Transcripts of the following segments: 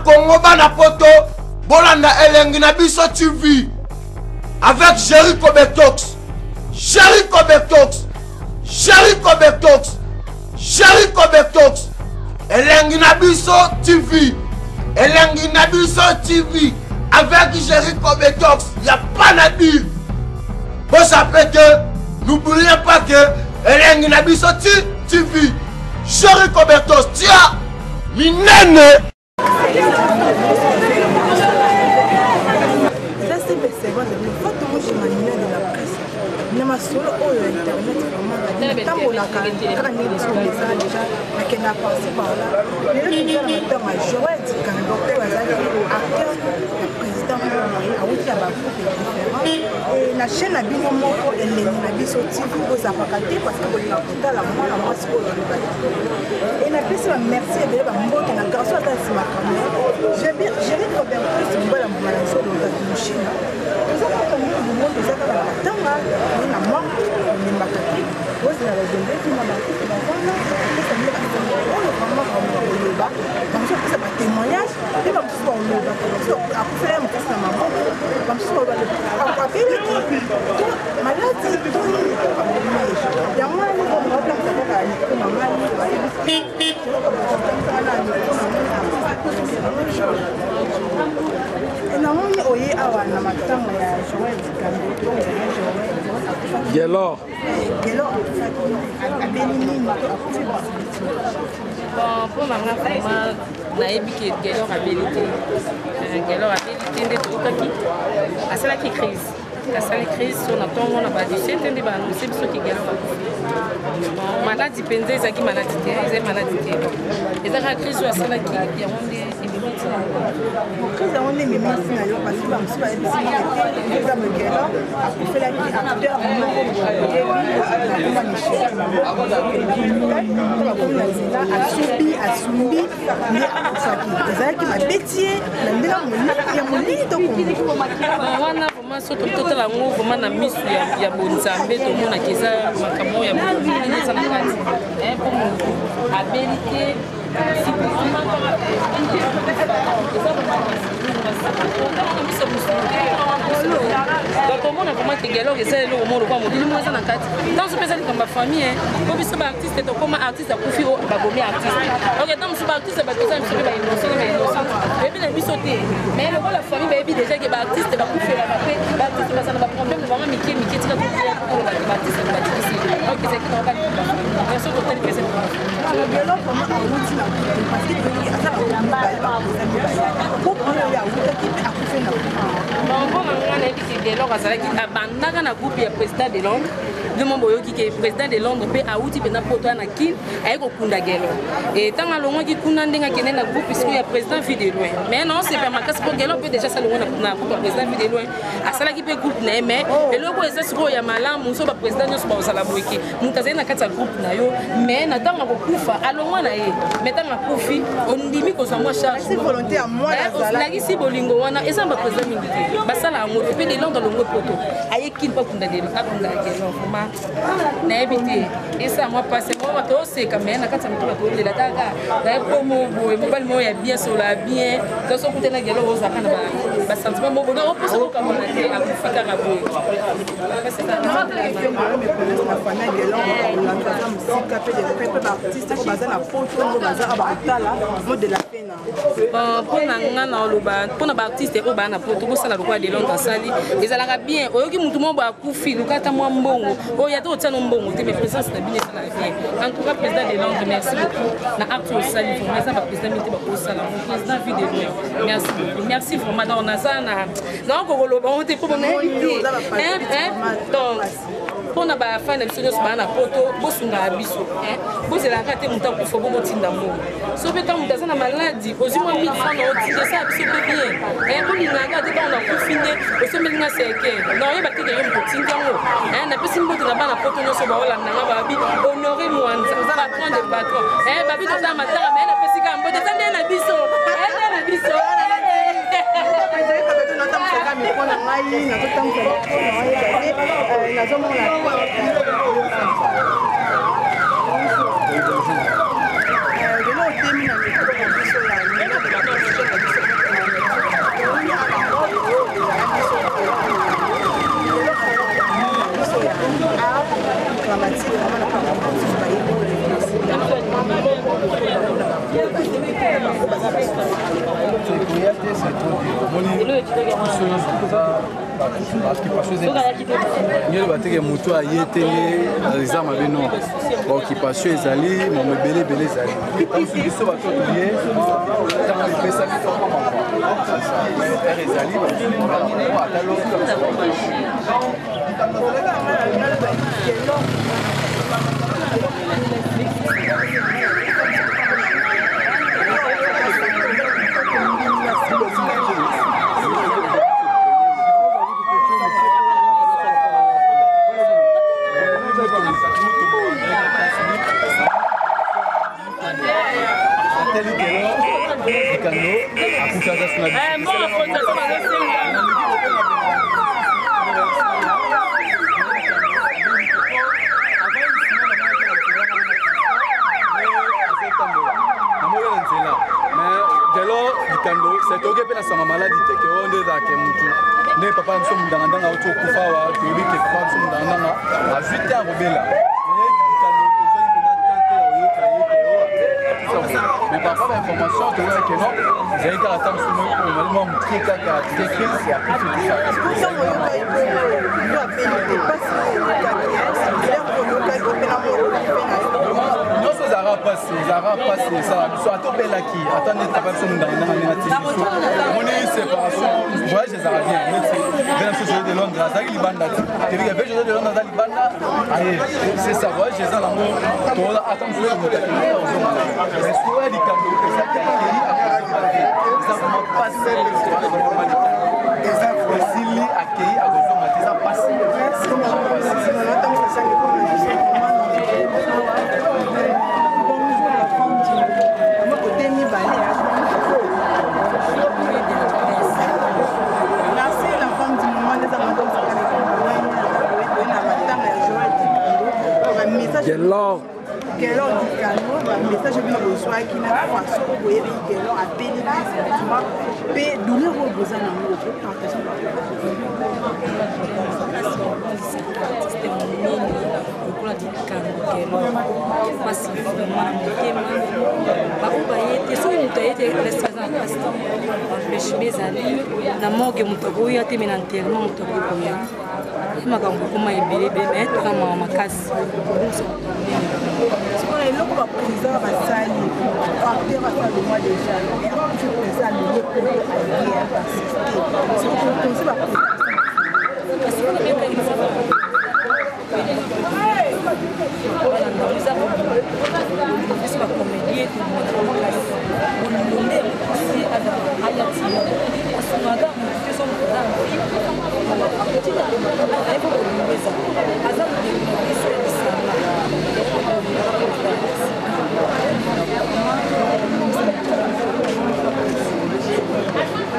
Congo, bana poto, bolanda elengi na biso TV avec Jericho Betox. Jericho Betox. Jericho Betox. Jericho Betox. Elengi na biso TV. Elengi na biso TV avec Jericho Betox. Y a pas na dire. Bosape que n'oubliez pas que elengi na biso TV. Jericho Betox tia minene. Na masolo oyo ya internet, vraiment natambolaka kaka ndenge biso komesana déjà, nakenda par-ci par-là. Lelo toza na matanga ya Joel Dikambo, oyo azalaki acteur ya président moko boye, awuti na bagroupe différent. E na chaîne na bino moko, Elengi na biso TV, ozapaka te parce que bolinga kotala mwana mwasi oyo alobaki. E napesi ba merci ebele, bambote na garçon aza nsima camera, Jerry Robertus Mbala Mbuma na Nzolo Mushina. Toza kaka mingi mo, toza kaka na matanga ye na morte, olembaka te, ozela bazembeki na bakufi bazana kopesa bino basango oyo vraiment vraiment koloba. Bamosusu bapesa batémoignage mpe bamosusu balobaka, bamosusu akufela ye mosusu na maboko, bamosusu baloba abelaki to maladi to nini to babomi ye. Yango wana nde baotangisa kaka mikro na ngai, baotangisa na mikro na ngai. Namoni oye awa na matango ya Joel Dikambo. Joel Gelor. Gelor akufaki, abeli nini to akufi basibiti? Bon, mpo na nga vraiment nayebi ke Gelor abeli te. Gelor abeli te, nde toyokaki asalaki crise, asali crise so na ntongo na ba 17 nde baannonce biso ke Gelor akufi. Bon, maladi mpenza ezalaki maladi te, ezali maladi te, eza kaka crise oyo asalaki, yango nde ememi ntina. Crise yango nde ememi ntina yo, parce que bamosusu bayebisi te eza Gelor akufelaki acteur moko boyebi nakoma Michel, to bakomi na nzela, asubi, asumbi nde akufaki. Ezalaki babeti ye na ndenge ya molili to kombo wana? Vraiment, so totala yango vraiment na misu ya bonzambe, tomonaka eza makambo oyo ya molili eza na kati, mpo motu abeli te. Eza donc omona vraiment ke Gelor eza eloko moko lokwa molili moko eza na kati. Ntango mosusu mpe eza likambo ya famille, po biso baartiste tokóma artiste akufi, o babomi artiste. Ok, ntango mosusu baartiste bato eza biso mpe baémotion na baémotion bayebi na biso te, mais lokola famille bayebi déjà ke baartiste bakufelaka mpe baartiste baza na baproblème na bango mike mike, tika tokolobaka baartiste na batikisi. Ok, ezalaki na oka version totali mpe eza. Gelor vraiment awuti na groupe, parce que toyebi aza mibale, bakoza mibale, groupe wana oyo awutaki mpe akufi na groupe. Bon, mpo na nga nayebi ke Gelor azalaki, abandaka na groupe ya président de Londres. Bino boyoki ke président de Londres mpe awuti mpenza poto ya na Kine, aye kokunda Gelor. E ntango alongwaki kuna, ndenge akende na groupe sikoyo ya président Vie de Loin. Mais naosepela makasi mpo Gelor mpe déjà asalongwe na groupe ya président Vie de Loin, asalaki mpe groupe na ye. Mais eloko eza sikoyo ya malamu, so baprésident nyonso bakozala boyeke, moto azali na kati ya groupe na yo, mais na ntango akokufa, alongwa na ye, mais ntango akufi, ondimi kozwa mwa charge, olakisi bolingo wana. Eza na baprésident mingi te basala yango te. Mpe de Londres alongwe poto, ayeki mpo akunda, akunda Gelor. Vraiment nayebi te, esala mwa pasi moko, bato oseka, mais na kati ya moto bato olela kaka naye komo boye. Mobali moko ya bien, solo ya bien, toso okutana Gelor, ozalaka na basentiment moko boye, oposa kokamona te, akufi kaka boye. Na famille Gelor, baza mosika mpe de près, mpe baartiste oyo baza na poto oyo baza bakotala mot de la pena. Bon, mpo na nga na oloba mpo na baartiste oyo baa na poto, bosala lokola de Londres asali, ezalaka bien. Oyoki motu moko boye akufi, luka ata mwa mbongo oyo ata otia no mbongo te, mais présence na bino esalaka bien. En tout cas, président de Londres, merci beaucoup na acte oyo osali. Vraiment eza baprésident mingi te bakosala. Mon président Vie de Loin, merci beaucoup, merci vraiment. Donc naza na naoko koloba ngo te mpo nayebi te. Donc mpona bafani na biso nyonso baa na poto, bosungaka biso, bozelaka te moto akufa bo botinda mbongo. So mpe ntango moto aza na maladi, ozwi mwa 1000 franc na otinda, esala biso mpe bien. Bolingaka te ntango nakufi nde osombeli nga cercueil, na oyeba te ke yo moto otindi yango. Napesi mbote na bana poto nyonso baolandanga, babi Honore Mwanza, patron de patron, babi tozala matanga, mais napesi kaka mbote, eza nde na biso, nde na biso. Natambusaka mikro na ngai, nazotambusa mikro na ngai, nazomona lelo otemi na mikro na biso ya Koya te, c'est trop dur. Omoni biso nyonso toza baoccupation, bateke moto aye te, eza mabe. Non, baoccupation ezali mamo ebele ebele ezali. Biso bato toye, ntango epesa biso ere ezali ata lobi. Ateli kelo likando akuti aza suna. Namoni na nzela, mais gelo likando setoke mpe na sanga maladi te ke oyo nde ezalaka motu nde papa na biso mundangandanga auti okufa awa. Toyebi ke papa na biso mundangandanga azwi te akobela likando, tozwaki mpenza temps te ya oyoka ye ke oyo. Mais parfois bainformation toyokaki ke non, ezali kaka ta mosusu mwa moke, kaka tike crise ya plus, tout ça. Ntango oyokaki bongo, yo abeli te, mpasi oyokaki, oyokaki mpe na moko mpe na yo? Nyonso ezalaka mpasi, ezalaka mpasi, esala biso ata obelaki, ata neti papa biso mondangandanga ndenge atiki biso. Omoni séparation, voyage ezalaka bien. Neti ve na biso José de Londres azalaki libanda ti tebika ve José de Londres aza libanda aye, c'est ça. Voyage eza nango, toza ata mosusu moto akei ozonga, mais soya likambo ezaki akei akozonga te, eza vraiment pasi. Esili, akei akozonga te, eza pasi. Bonjour la femme du côté mibale. Merci la femme du moment. Eza madame na matanga ya Joel Dikando, bamessage Gelor. Gelor Dikando, bamessage bino bozwaki na façon oyo boyebi Gelor abeli effectivement, mpe douleur oyo boza nango, partage. Artiste monene lokola Dikando Gelor, mpasi vraiment na motema. Baoyo baye te, soki moto aye te, reste aza na mpasi te. Empêchement ezali na morgue, moto akoya te, mais na enterrement moto akoki koya. Ye makambo ekoma ebele ebele, mais toza mawa makasi kobungisa moto monene. Sikoyo eloko baprésident basali, acteur asala le mois déjà akufi, président alelo po aye assiste, soki baprésident. Kasi mpona meka biso bacomédie, tobimaka makasi, bolingo nde ekosi. Aya ti asungaka motu te, so moto aza na vie ayebi bolingo eza, aza ndeko na biso ya lisanga.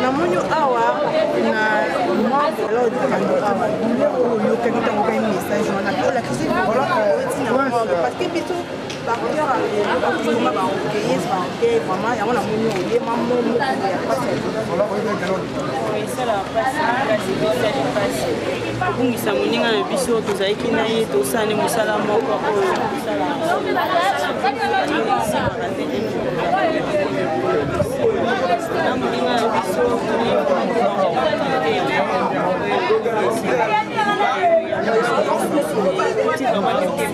Namoni awa na mwa Dikando awa, douleur oyo oyokaki ntango okai message wana, olakisi oti na morgue, parce que biso baacteur bakoma baorgueilleuse, baorgueil vraiment. Yango namoni oyema momo ya pasi. Esalaka mpasi makasi, esali mpasi kobungisa moninga na biso. Tozalaki na ye, tosala nde mosala moko oyo esalaka te na moninga na biso. Tika motema na biso.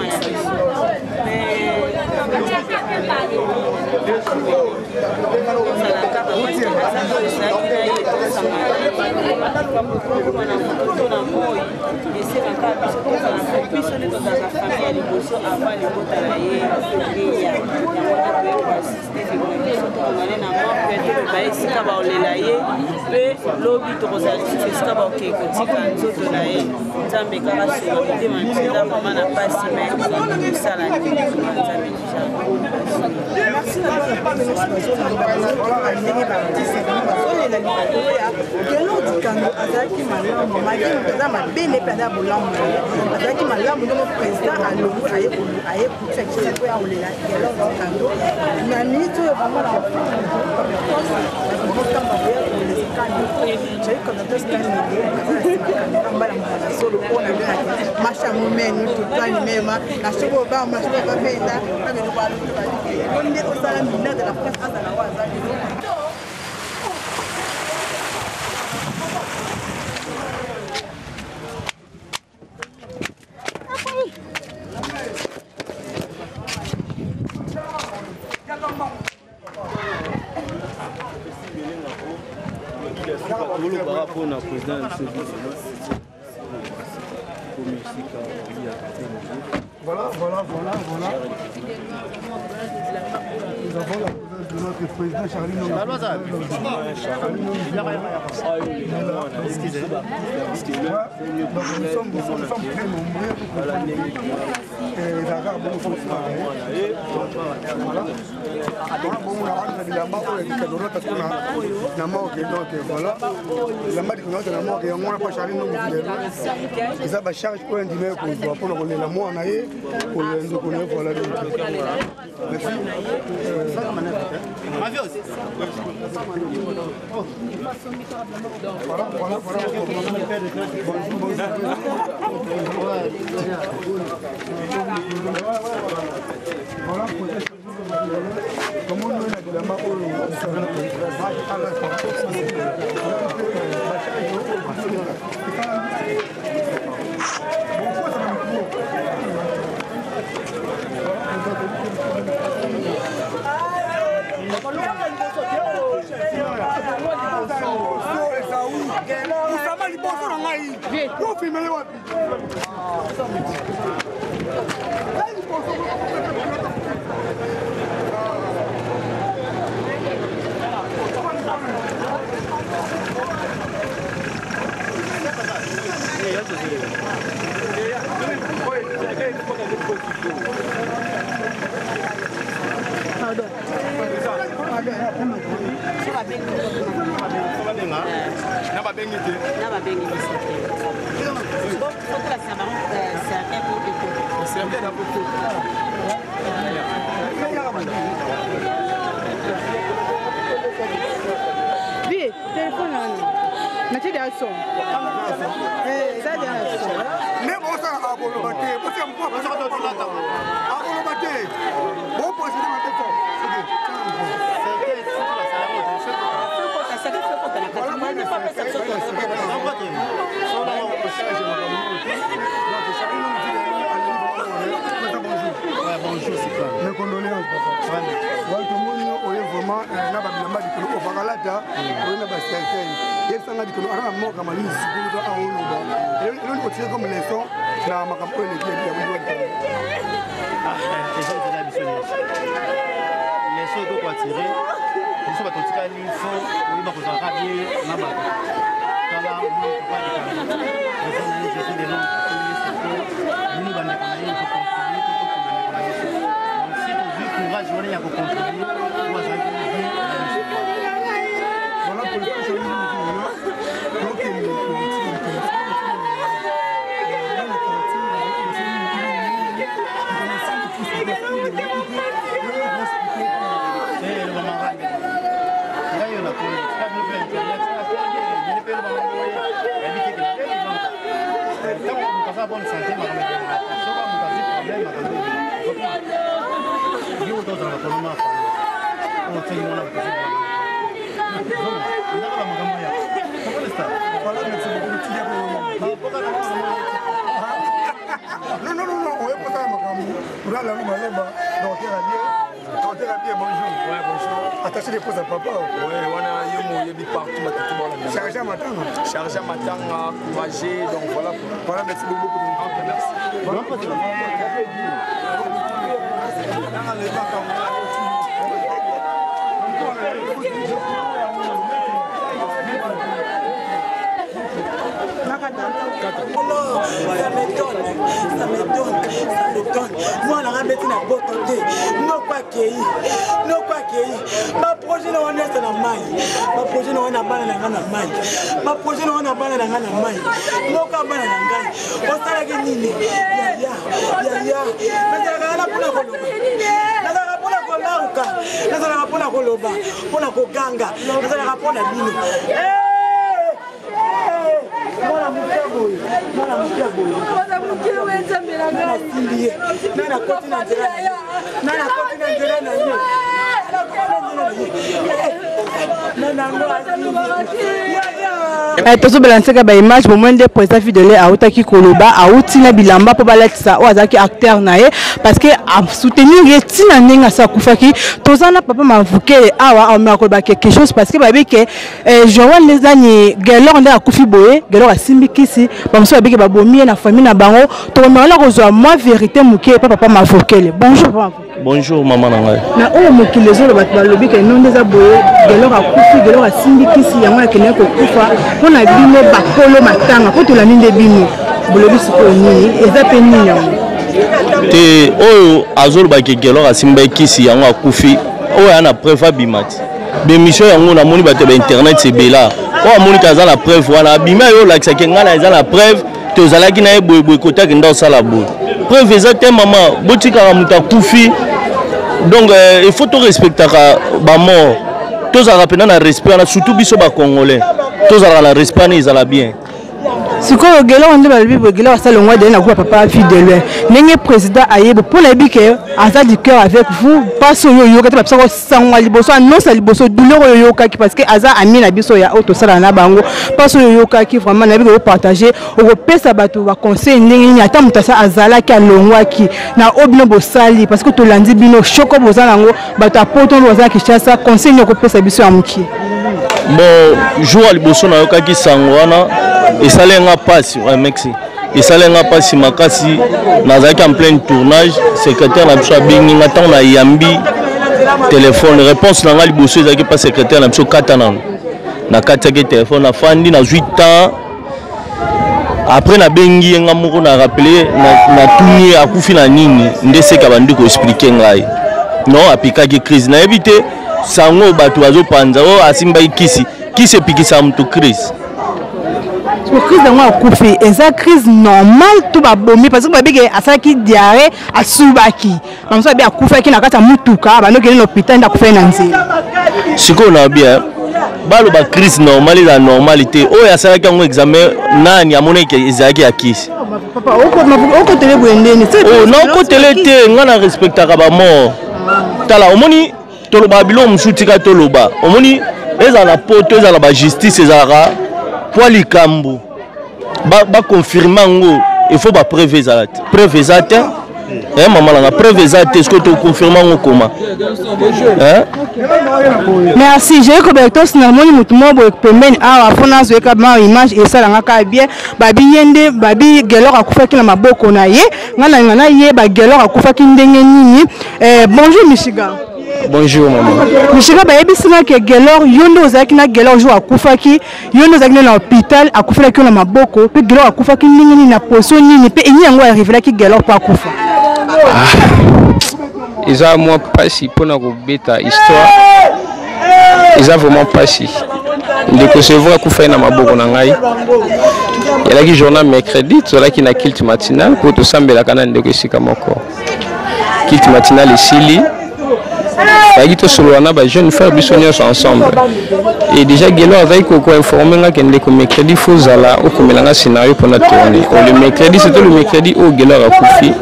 Tozala kaka parce que aza tozalaki na ye, tosangana na na motu to na moi, esekaka biso. Tozala po biso nde tozalaka famille ya liboso avant libota na ye eya. Yango nde toye koassiste ndeko na biso, tokongane na morgue, toloba esika baolela ye, mpe lobi tokozala lisusu esika baokee kotika nzoto na ye. Nzambe kaka sunga motema na biso. Eza mama na pasi, mais tosala te, Nzambe déjà. Merci na bana bato nyonso bazolanda, bazokima ndenge baartiste bazolela likolo ya Gelor Dikando. Azalaki malamu malgré moto aza mabe, mpe aza bolamu na ye, azalaki malamu. Ndenge président alongo aye kutia kisi po ya kolela Gelor Dikando na minute oyo, vraiment na okamba boya koleka. Jai kanatostanide aza na nsima kamera, mbala mbala solo oyo na bengaki masha momenu tutani mema na soki oba masha babenda nde osala mineur de la presse azala oyo aza lelo. mpona président na biso komi esika ya Voilà, voilà, voilà, voilà. Nous avons la présence de notre président Charlie Nonga. Donc nous sommes, nous sommes très nombreux pour comprendre. Et ezalaka bongo fo voilà. Bongo na wana bilamba oyo likadorota siko na morgue. Donc voilà, bilamba likadorota na morgue yango wana mpo Charlie Nonga eza bacharge oyo andima ye kozwa mpona kolela mwana ye, kolela ndeko na ye. Voilà, donc merci. Voilà, voilà, voilà. Bonjour, bonjour. Voilà, tomoni oyo na bilamba oyo. Osama liboso na ngai, yo filmele wapi? Pardon. Na babengi te, na babengi biso te. Fotolakisa bango cercueil po ekota. Cercueil na poto. Vie, telefone wana natie deya son, eza deya na son. Nde bosala akoloba te, botika akoloba te, boprocede mabe fort. Mes condoléances, papa. Ouais, tomoni oye vraiment na babilamba likolo obakalata, oye na bacercueil. Yebisanga likolo aza na morgue malini sikoyo to aoloba eloni otire comme leçon na makambo oyo eleki ya buliwa likolo. Eza nzela ya biso nyonso, leçon ekoki koatire biso bato otikali. Fo oyeba kozalaka bien na bato. Tala eza na ye Jésus de Londres, bino bandeko na ye tocontribue po tokunda ndeko na biso. Si tozwi courage wana ya kocontribue po azalaki vie na biso. Voilà pour le prochain. Tokende kotika. Ngai oyo nakoli tika bino mpe internet bino mpe elobama boye, yabi te ntango moto aza bonne santé, makambo ebelaka. Soki moto azwi problème, makambo ebelaka. Yo tozala na koloma oyo oteki mwana moto, ezaka bamakambo ya. Voilà, merci beaucoup. Non, non, non, non, oye kosala makambo olala maleba. Docteur Abie, docteur Abie, bonjour. Ouais, bonjour. Attaché de poste à papa. Ouais, wana yo mo oyebi partout bato to balanda. Chargé à matanga. Chargé à matanga, courageux, donc voilà. Voilà, merci beaucoup. Ok, merci. Voilà. Non, ça m'étonne, ça m'étonne, ça m'étonne. Mwana nga beti na boto te, noko akei, noko akei. Baprojet na wana nyonso na mai, baprojet na wana bana na ngai na mai, baprojet na wana bana na ngai na mai. Noko ya bana na ngai, osalaki nini? Yaya, yaya, nazalaka wana mpona koloba, nazalaka mpona kolauka, nazalaka mpona koloba, mpona koganga, nazalaka mpona bino. Mwana moke boye, mwana moke boye, nasimbi ye, na nakoti na nzela na ye, na nakoti na nzela na ye, nakoti na nzela. Eh, tozobela nseka baimage bomoi nde président videle autaki koloba auti na bilamba mpo balatisa oyo azalaki acteur na ye parce que asoutenir ye ntina ndenge asi akufaki. Toza na papa Mavukele awa, ameka koloba quelque chose parce que bayebi ke eh, Joel nde nani, Gelor nde akufi boye, Gelor asimbi kisi, bamosusu bayebi ke babomi ye na famille na bango. Tokomeka na kozwa mwa vérité moke epa papa Mavukele. Bonjour, papa Mavukele. Bonjour, mama na ngai. Na oyo mokili ezoloba, bato balobi ke no nde eza boye, Gelor akufi, Gelor asimbi kisi, yango nakendeki kokufa. Mpo na bino bakolo matanga, mpo tolandi nde bino bolobi sikoyo nini, eza mpe nini yango? Te, oyo azolobaki Gelor asimbaki kisi yango akufi, oyo aya na preuve abima ti bémission yango. Namoni bato ya bainternet ebela, oyo amoniki aza na preuve wana abimi, ayo olakisaki ngai na eza na preuve, tozalaki na ye boyeboye, kotaki nda osala boye, preuve eza te. Mama, botikaka moto akufi. Donc il faut torespectaka bamort, tozalaka mpena na respect wana, surtout biso bacongolais, tozalaka na respect wana, ezala bien. Sikoyo Gelor nde balobi boye, Gelor asala longwa dele na groupe papa Fidele, ndenge président ayebi mpo nayebi ke aza du cœur avec vous. Mpasi oyo oyoka te, bapisaka sango liboso, annonce ya liboso, douleur oyo oyokaki, parce que aza ami na biso ya oyo tosala na bango, mpasi oyo oyokaki vraiment nayebi ke opartage, okopesa bato baconseil ndenge nini ata moto asa azalaki alongwaki na oyo bino bosali, parce que tolandi bino shoko boza nango, bato ya poto baza na Kinshasa, conseil nini okopesa biso ya mokie? Bon, jour ya liboso nayokaki sango wana, esali nga mpasi. Ouais, merci, esali nga mpasi makasi. Nazalaki en plein tournage, secrétaire na biso abengi nga. Ntango nayambi telefone, réponse na nga liboso ezalaki mpa secrétaire na biso: "Kata nano." Nakatiaki telefone, nafandi, nazwi temps. Après nabengi ye nga moko, na rappele, natuni ye akufi na nini. Nde seka bandi koexpliquer ngai non, apikaki crise. Nayebi te sango bato bazopanza oyo asimbaki kisi. Kisi epikisaka moto crise? Crise yango akufi eza crise normale to babomi? Parce que babike asalaki diarrhée, asubaki. Bamosusu babi akufaki na kati ya mutuka, bandokende na hôpital, nde akufaki na nzela. Sikoyo na bien, baloba crise normale, eza normale te. Oyo asalaki yango examen nani amonaki ezalaki ya kisi? Okotele boye ndeni? Naokotele te, ngai na respectaka bamort. Tala, omoni, tolobaka biloko mosusu, tika toloba. Omoni, ezala na poto, ezala na bajustice, ezalaka po likambo baconfirme yango, il faut bapreuve ezala te. Preuve eza te. Eh, mama nanga, preuve eza te, soki toconfirme yango koma? Merci, Jeri Kobertos. Namoni motu moko boye pembeni awa, mpo nazoyeka ma image esalanga kaka bien. Babi ye nde babi Gelor akufaki na maboko na ye. Ngai nalinga nayeba Gelor akufaki ndenge nini. Bonjour, Michigan. Bonjour, maman. Michigan, bayebisi nga ke Gelor, yo nde ozalaki na Gelor jour akufaki, yo nde ozalaki nde na hôpital, akufelaki yo na maboko. Mpe Gelor akufaki ndenge nini, na position nini, mpe eni yango arevelaki Gelor mpo akufa? Ah, eza mwa mpasi mpona kobeta histoire, eza vraiment mpasi. Ndeko, c'est vrai, akufaki na maboko na ngai. Ezalaki journal mercredi, tozalaki na culte matinal mpo tosambelaka na ndeko esika moko. Culte matinal esili, bayaki tosolola na bajeune frère, biso nyonso ensemble. Et déjà Gelo azalaki koinforme nga ke ndeko, mercredi faut ozala okomela nga scénario mpona tourner. Le mercredi, c'était le mercredi oyo Gelor akufi.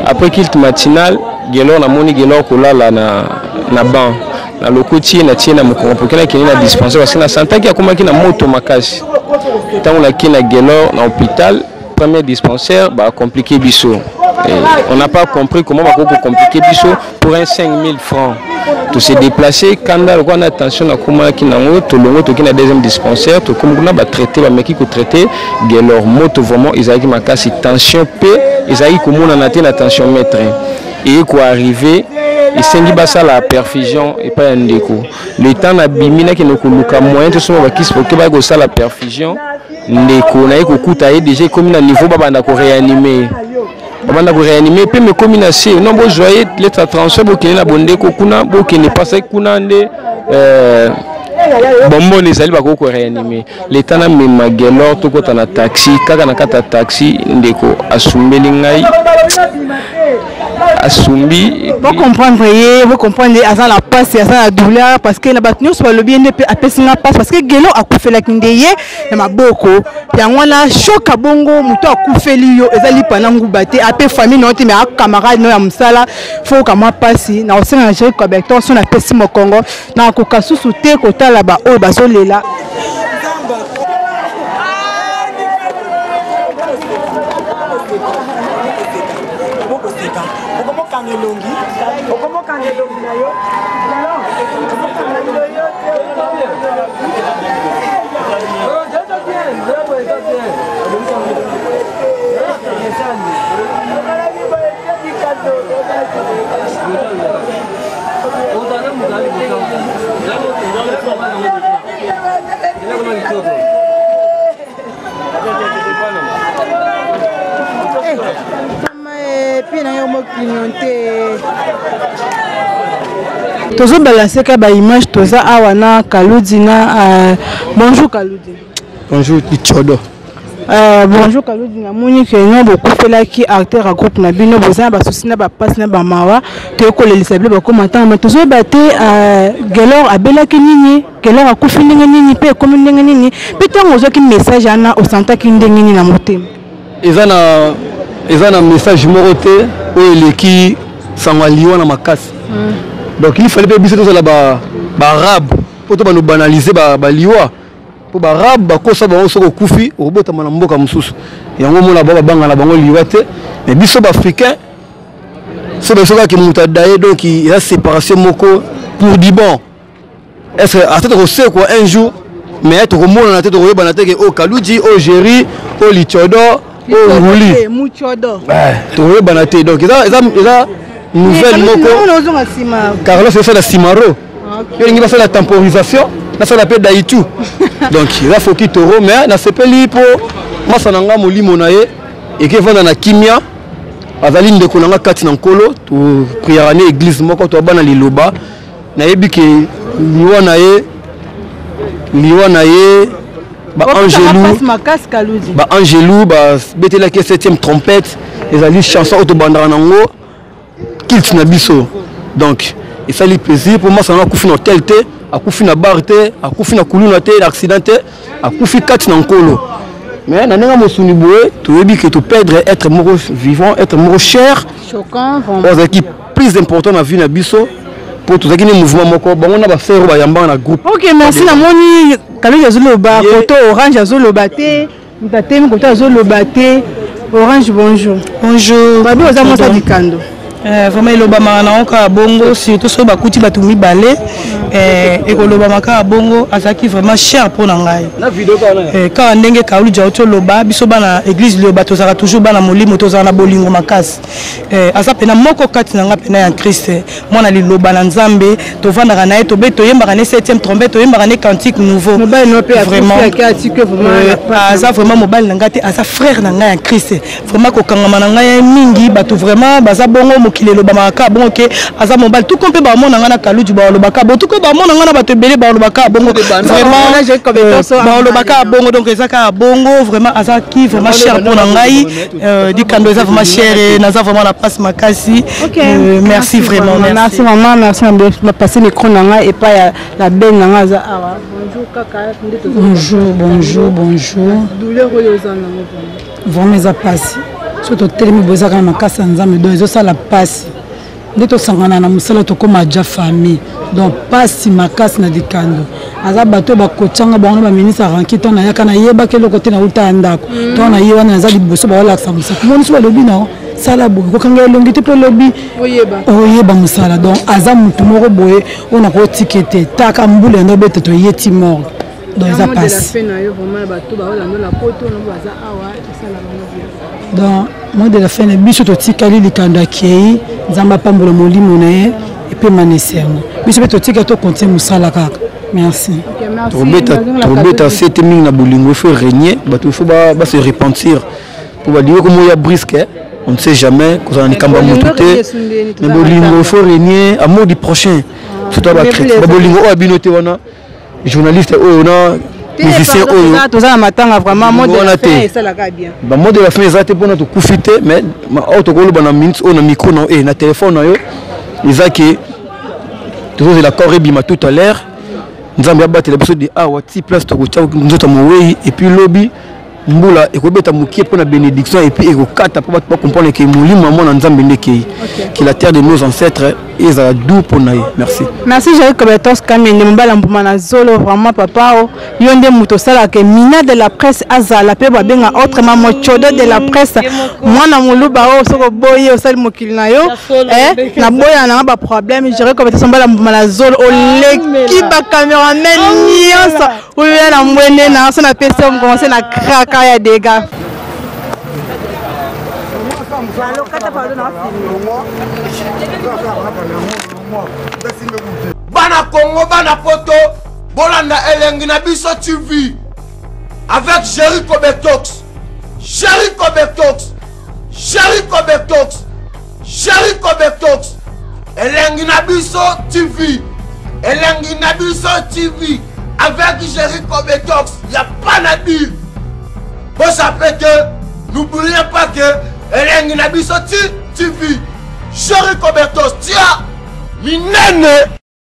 Après culte matinal, Gelor, namoni Gelor kolala na banc, nalokoti ye, natie na mokongo mpoke, nakende na dispensaire parce que nasantaki akomaki na moto makasi. Ntango nakei na Gelor na hôpital, premier dispensaire bacompliqué biso. Et on n'a pas compris comment bakoki kocompliquer biso pour un 5000 francs. Tose déplacé, kanda lokola na tension nakomaki nango, tolongo, toki na deuxième dispensaire. Tokomi kuna, batraité, bameki kotraité Gelor. Moto vraiment ezalaki makasi, tension mpe ezalaki komonana te na tensiomètre. Eye koarrive, esengi basala perfusion epai ya ndeko. Le temps nabimi, nakende koluka moyen tosomba bakisi poke baya kosala perfusion, ndeko naye kokuta ye déjà ekomi na niveau babanda koréanime, babanda koréanime mpe mekomi na se. Non, bozwa ye lettre ya transfert, bokende na bondeko kuna, bokende parce kuna nde bombone ezali, bakoki koréanime. Leta namema Gelor, tokɔta na taxi, kaka na kati ya taxi ndeko asumbeli ngai. Asumbi. Bocomprendre ye, bocomprendre ye, aza na mpasi, aza na douleur, parce que na bato nyonso balobi ye nde mpe apesi nga mpasi, parce que Gelo akufelaki nde ye na maboko. Yango wana shoka bongo moto akufeli yo eza lipa na nguba te, ape famille na yo te, mais a camarade na yo ya mosala, fo oyoka mwa mpasi. Na kosenga na Jerry Cobecton so napesi mokongo, nakoka susu te kotala baoyo bazolela. Okomokanga elongi, okomokanga elongi na yo. Tozobalanse ka baimage, toza awa na Kaludi na bonjour Kaludi. Bonjour Lichodo. Bonjour Kaludi, namoni ke no bokufelaki acteur ya groupe na bino, boza na basusi na bapasi na bamawa, toyekolelisa bilo bakoma ntango me tozoyeba te Gelor abelaki nini, Gelor akufi ndenge nini mpe ekomi ndenge nini, mpe ntango ozwaki message wana osantaki ndenge nini na motema? Eza na message moko te oyo eleki sango ya liwa na makasi. Donc il fallait mpe biso tozala baarabe mpo to bano banaliser baliwa, mpo baarabe bakosa bango soki okufi okobotama na mboka mosusu. Yango omona bango babanga na bango liwa te, mais biso baafricain so biso kaka moto adaye, donc eza séparation moko pour du bon. Est-ce que ata tokosekwa un jour, mais tokomonana te, tokoyebana te ke oyo Kaluji, oyo Géri, oyo Lichodo, oyo Nguli, tokoyebana te. Donc eza nouvelle moko. Carlos osala simaro, yo olingi basala temporisation, nasala mpe daitu, donc eza foki toro. Mais nasepeli mpo masa na nga molimo na ye eke evanda na kimia. Azali ndeko na nga kati na Nkolo, topriaka ne église moko, toabana liloba. Nayebi ke liwa na ye, liwa na ye, baangelu babetelaki 7e trompette, ezali chanson oyo tobandaka nango culte na biso. Donc esali plaisir mpo masa na akufi na hotel te, akufi na bar te, akufi na kuluna te, na accident te, akufi kati na Nkolo. Mais na ndenge mosuni boye, toyebi ke toperdre être moko vivant, être moko cher, oyo azalaki plus important na vie na biso, mpo tozalaki ne mouvement moko, bango na basere oyo bayambaka na groupe. Ok, merci. Namoni Kalonji azoloba, koto Orange azoloba te, moto atemi koto azoloba te. Orange, bonjour. Bonjour. Babi oza mwasa likando. Vraiment elobamaka nango kaka bongo, surtout soki bakuti bato mibale, ekolobama kaka bongo. Azalaki vraiment cher mpo na ngai, kaka ndenge Kauluja auti oloba, biso bana église Liloba tozalaka toujours bana molimo, tozala na bolingo makasi. Aza mpena moko kati na ngai mpena ya Christ, mwana liloba na Nzambe. Tovandaka na ye, tobe toyembaka ne 7e trompette, toyembaka ne cantique nouveau. Vraiment aza vraiment mobali na ngai te, aza frère na ngai ya Christ. Vraiment kokangama na ngai mingi, bato vraiment baza bongo, mokili elobamaka kaka bongo ke aza mobali tuko, mpe bamona ngai na Kaluji balobaka bongo tuko, bamona ngai na bato ebele balobaka bongo, vraiment balobaka bongo. Donc eza kaka bongo, vraiment azalaki vraiment cher mpo na ngai. Dikando eza vraiment cher, naza vraiment na place makasi. Merci vraiment. Merci maman, merci. Na passer micro na ngai epai ya la belle na ngai aza awa. Bonjour kaka. Bonjour, bonjour, bonjour. Douleur oyo oza nango? Vraiment eza mpasi, so totelemi boye eza kaka makasi ya Nzambe. Donc ezosala mpasi nde tosangana na mosala, tokóma ja famille. Donc mpasi makasi na Dikando. Aza bato oyo bakotianga bango na baministre aranki. Ntango nayaka nayebaki eloko te, nauta ya ndako. Ntango naye wana naza liboso, baolakisa mosala, moni so balobi nao sala boye, kokanga elongi te mpo elobi oyeba mosala. Donc aza motu moko boye oyo nakotika te, taka mbula yando obeta toye ti morgue. Donc eza mpasi. Donc mot de la fin na biso, totikali likando akei, Nzambe apambola molimo na ye epema na esengo. Biso mpe totika tokontinue mosala kaka. Merci. Tobeta sete mingi na bolingo, il faut régner bato, il faut ba se repentir po balingo komoya brisque, on ne sait jamais kozala na likambo ya moto te. Mais bolingo, il faut régner, amour du prochain, surtout bachrétien, babolingo oyo ya bino te wana journaliste oyo na Musicien oyo toza na matanga vraiment mot de la fin esalaka bien. Ba mot de la fin eza te mpona tokufi te, mais oyo tokoloba na minute oyo na micro na eh, na téléphone na yo eza ke tozozela corps ebima tout à l'heure. Nzambe abatela biso de awa ti place tokotya nzoto ya mowei, et puis lobi mbula ekobeta mokie mpo na bénédiction, et puis ekokata mpo bato bacomprendre ke molimo ya mwana Nzambe nde ekei, que la terre de nos ancêtres ezala doux mpo na ye. Merci. Merci Jerry Kobetos Kamende, mobala mbuma na zolo. Vraiment papa o yo nde moto osalaka mina de la presse azala mpe babenga autrement mochodo de la presse, mwana moluba oyo soki oboyi osali mokili na yo eh, naboya nanga baproblème. Jerry Kobetos, mobala mbuma na zolo, oleki bacameraman nyonso oyo ya na mwene na so napesi yo mokongo na kraka ya dega. Bana Congo, bana Poto, bolanda Elengi na Biso TV avec Jericho Betox, Jericho Betox, Jericho Betox, Jericho Betox. Elengi na Biso TV, Elengi na Biso TV avec Jericho Betox, y a pas na dire. Bosape que n'oubliez pas que Elengi na Biso TV, Jericho Betox tia minene.